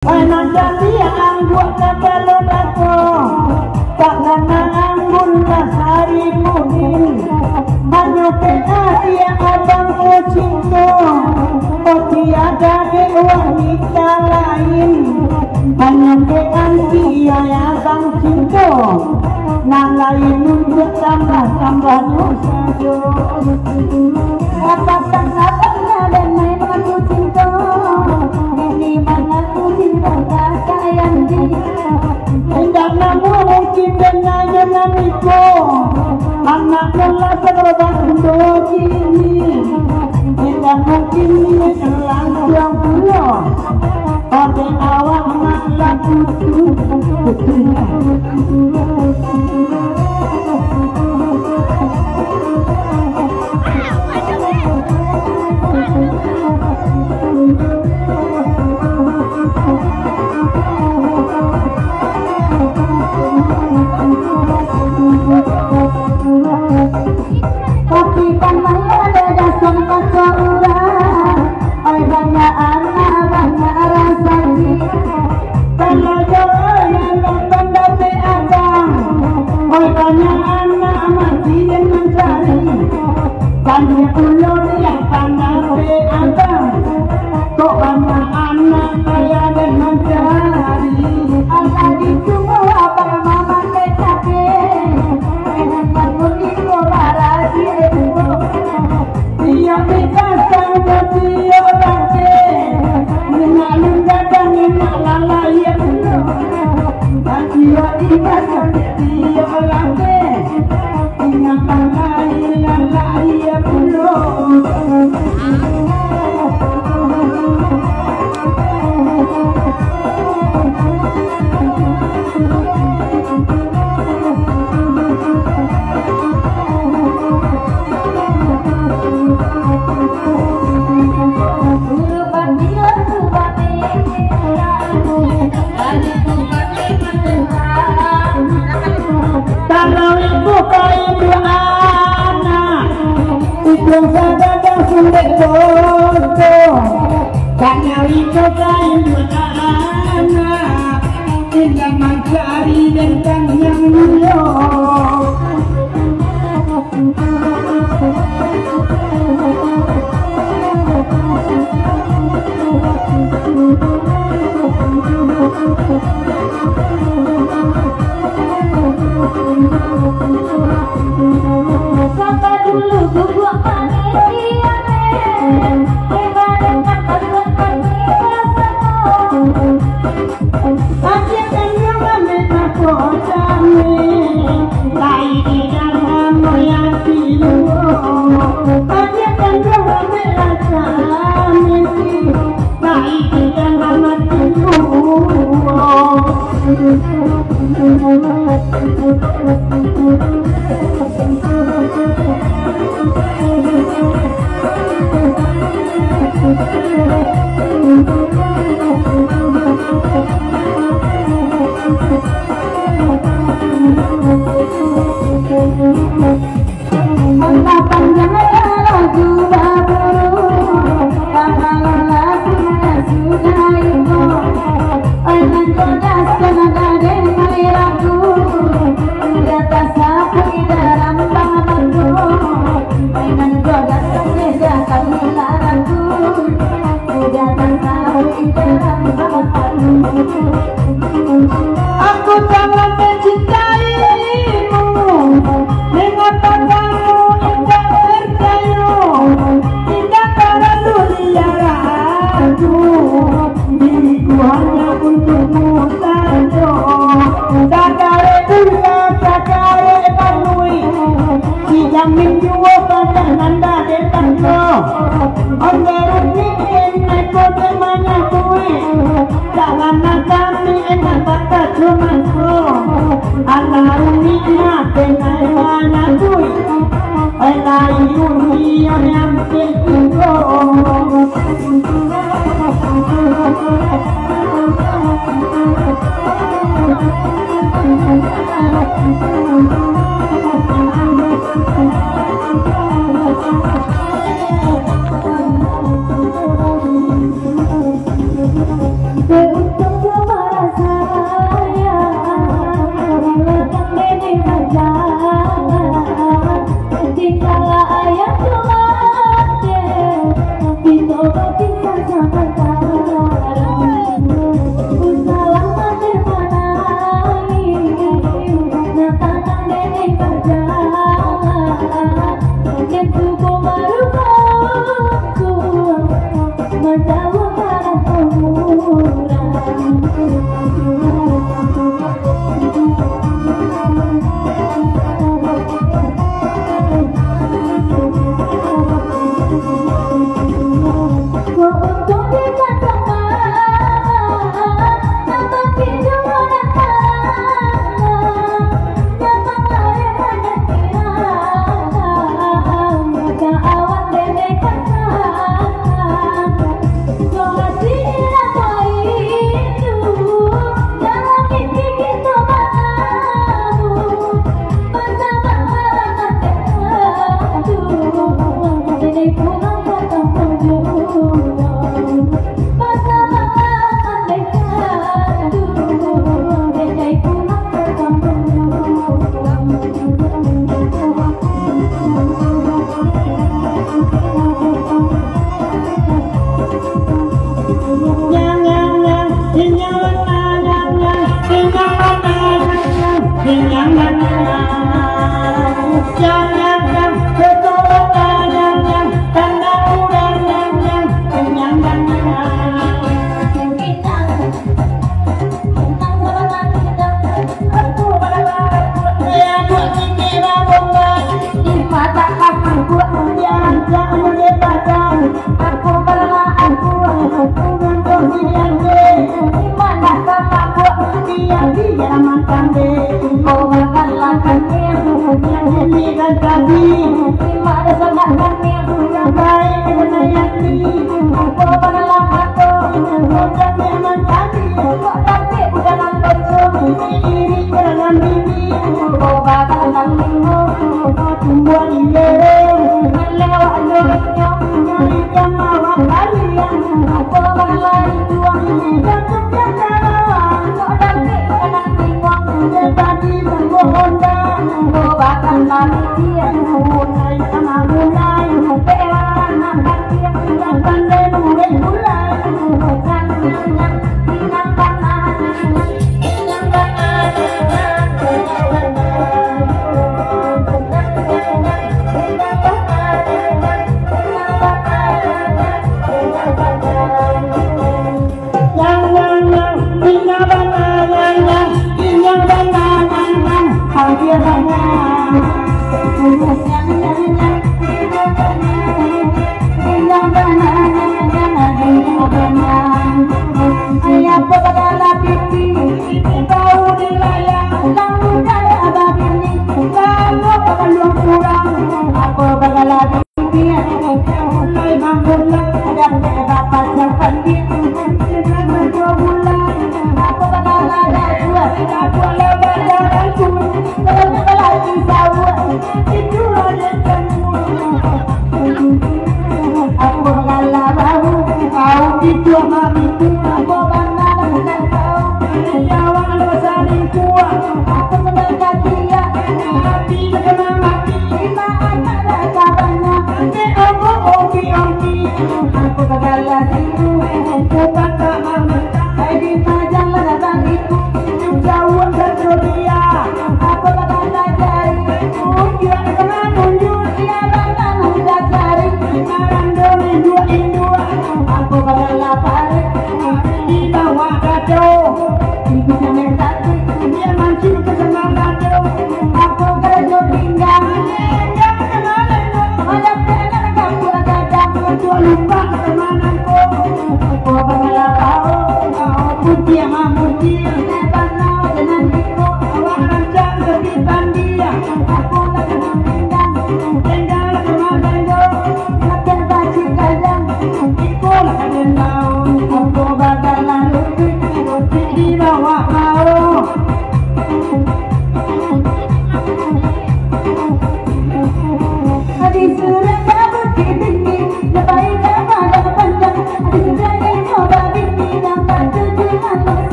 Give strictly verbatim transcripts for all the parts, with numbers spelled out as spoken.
Oi, nan jadi angguak kapalo dato, tak kana anggun lah hari mudi. Hanyo pek ati abang ko cinto, ko tiada dek wanita lain. Hanyo pek ati abang cinto, nan lain untuak tambah-tambah dosa jo. Apakah abang nan den main mangaku cinto? Ini mangaku cinto ka sayang di. Indak namuah mungkin den ayo nan iko. Anak nan lah sakarabak undo kini. Indak mungkin ini lansuang pulo. Ode awak nak laku tu. Tapi kan malah ada dasar kata urang, oi, banyak anak, banyak rasaki. Kalau yo, oi, yang pandapek abang, oi, banyak anak mati yang mancari. Banyak pulo yang pandapek abang, kok banyak anak kaya dan mancari. Anak itu abang mamakai cabe, dengan mandi ko barasi. Iyo, bikasang jo tiok laki, minyak lun gadang, minyak lalai pulo. Dan tiok dikasang jo tiok laki, minyak lalai, lalai pulo. Kalau ibu kain dua anak, ibu sadada sundek bodoh. Kanyari ko kain dua anak, tinggal mancari bentang yang mulia. Aku sangat mencintaimu, mengapa kamu tidak percaya? Tidak perlu dia ragu, diriku hanya untukmu saja. Sakarek pulsa, sakarek panuih, dijamin juo padah nan dah ditando. Onde rupiah, neko dek manyabui. Jangan kami enak bakal cuma ko. Alah unik mah kenai banyak duit. Elai unik yang penting ko.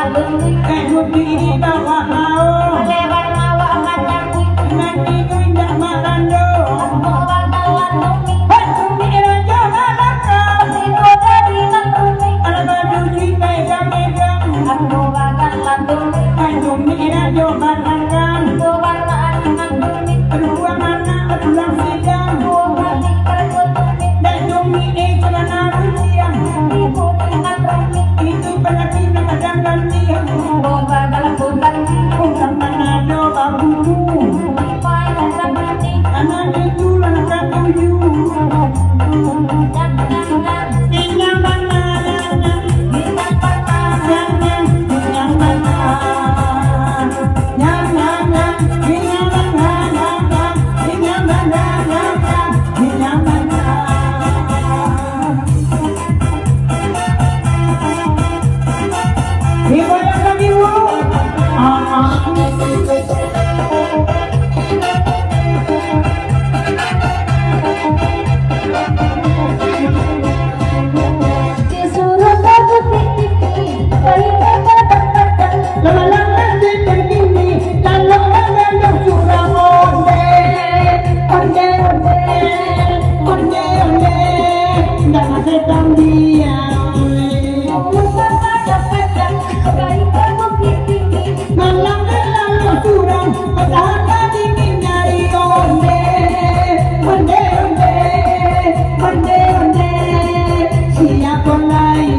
Kayu diri bawah laut. Mati tu indak marando. Hei, Umi Rajo Malaka. Alah baju ji megang-megang. Hei, Umi Rajo Malaka. Aduh, buah anak, aduh, lang sidang. Dak Umi, eh, celana runciang. Itu balaki nan kadang gantiang. Urang manado babuku. Anak itu lah katuju. Inyo manado. Malam lalu surang, matahari dingin nyari onde, onde, onde, onde, onde, siapa lai?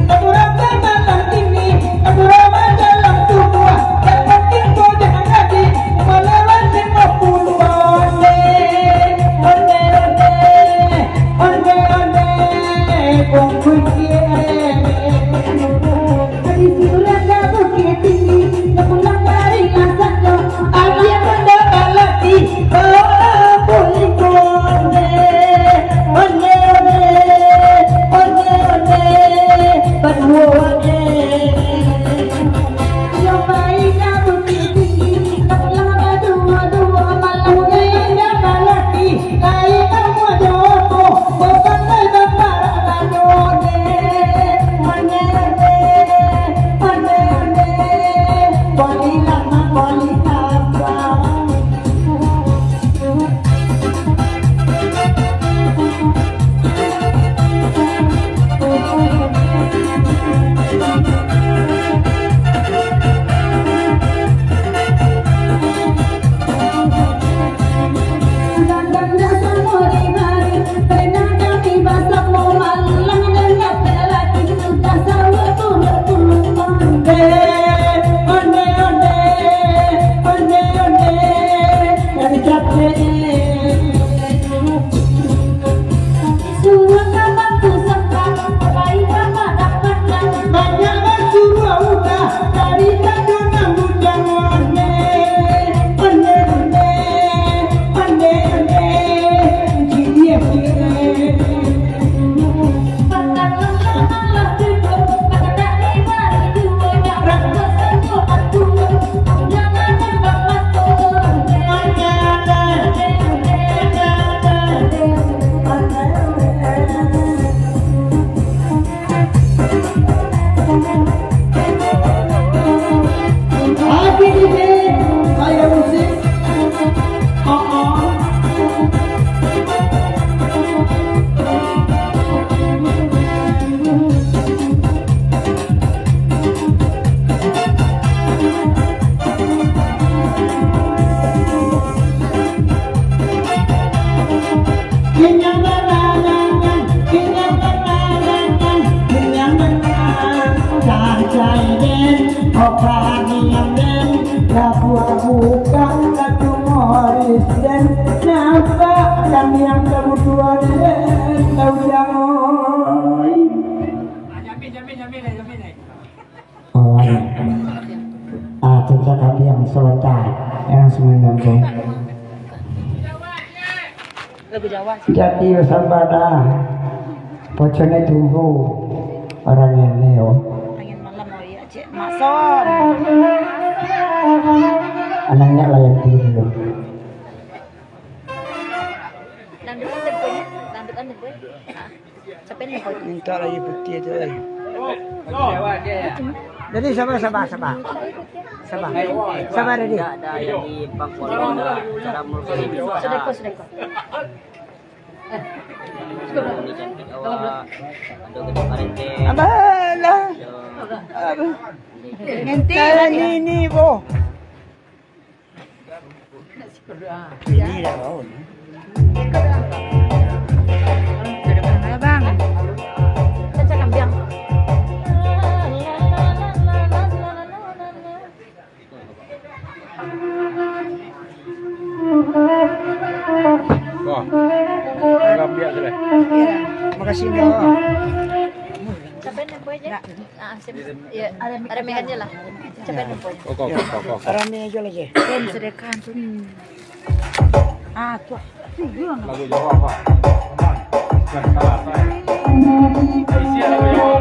Urang malam kini, urang malam tubuah, yang penting ko jangan jadi malewan limo puluah. Onde, onde, onde, onde, onde, bungkus kiri. Tadi si urang ka Bukittinggi, ka pulang dari Lasado, agiah mandanga lagi, bawa pulang onde, onde, onde, onde, onde, baduo onde. Yo pai ka Bukittinggi, ka pulang baduo-duo, malam ni mandanga lagi. Banyak basuruah udah dari tadi nang bujang onde, onde, onde, onde, onde, ciek, ciek. Nampak kami yang kebutuhan, tahu jangan. Sabanta, yang sembilan puluh. Lagu Jawa sih. Jati basabada. Poconyo tunggu orang yang neo. Angin malam, oh iya, cek. Mason. Anaknya layak dulu. Dangdutan temponya, dangdutan temponya. Ah. Minta lagi putih tu, eh. Jadi sabar, sabar, sabar. Sabar. Sabar, Dedi. Sudah, sudah, sudah. Abah lah. Aduh. Nanti ini, ini, boh. Ini dah bau ni. Ada barang, ada, Bang. Kita cakap, Bang. Wah, dalam biak tu lah. Iya. Makasih, Bang. Siapa yang buat je? Nak. Ah, siap. Iya, ramekan je lah. Siapa yang buat? Kau, kau, kau, kau, kau. Rame aja lagi. Kan sedekah tu. Ah, tu. Lagu Jawa apa? Bukan salah. Isi lagu Jawa.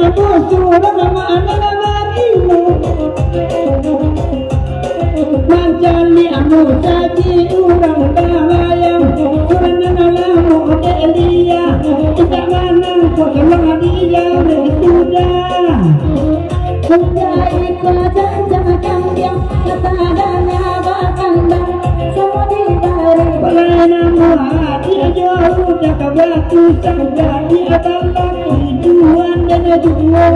Surang anak-anak ino. Mancaliak musajik urang balayang, surang nan lamo dek lia, indak manang ko tolong dia, sudah. Sudah iko janjang kambiang, kata dana bakandang, samo dibari. Balai namo ati ajo udah kabatu, sangka di abalah tujuan dan tujuan.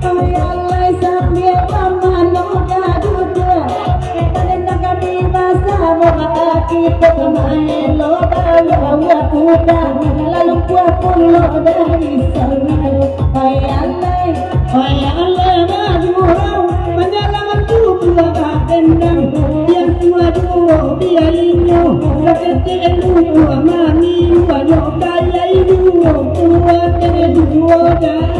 Ai alai, sambil mamanu gaduh, badan kami basamo bakaki, pokok maelo bawa kuda, lalu kuah pulo dari sana. Ai alai, ai alai, bagurau, manyalaman tubuah badendang, yang tua duo biainyo, saketek lupa mami, banyak gaya duo kuat dari duo dan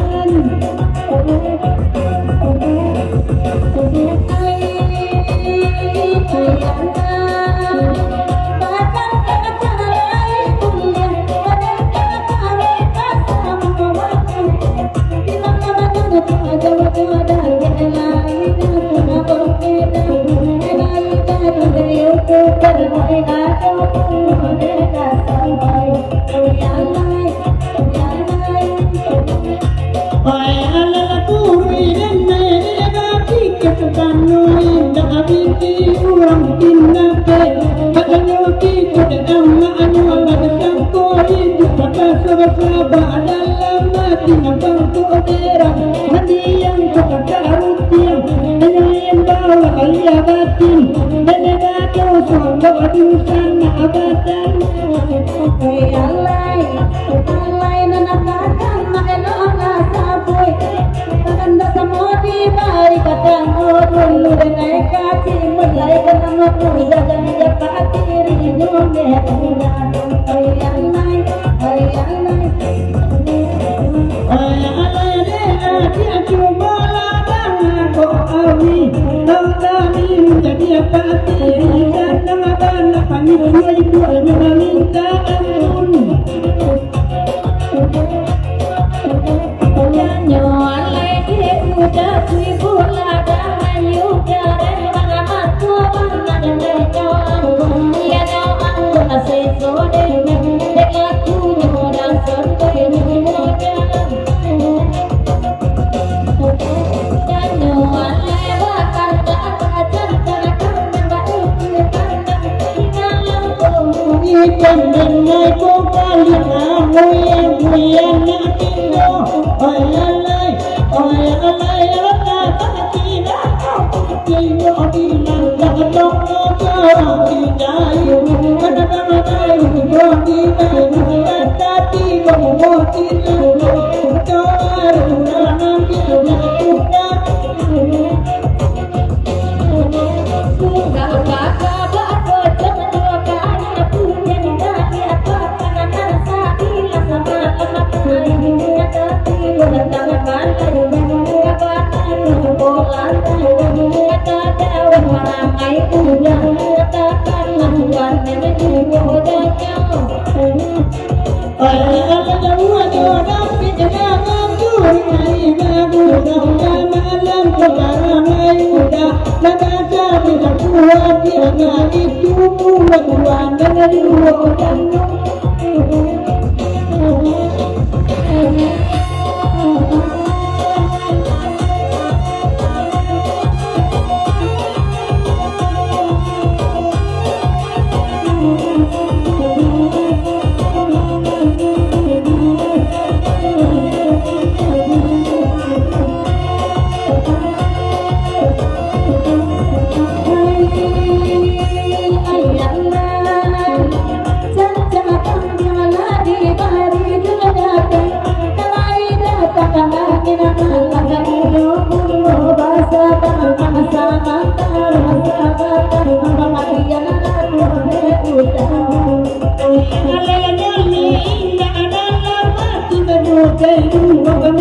Itu dalam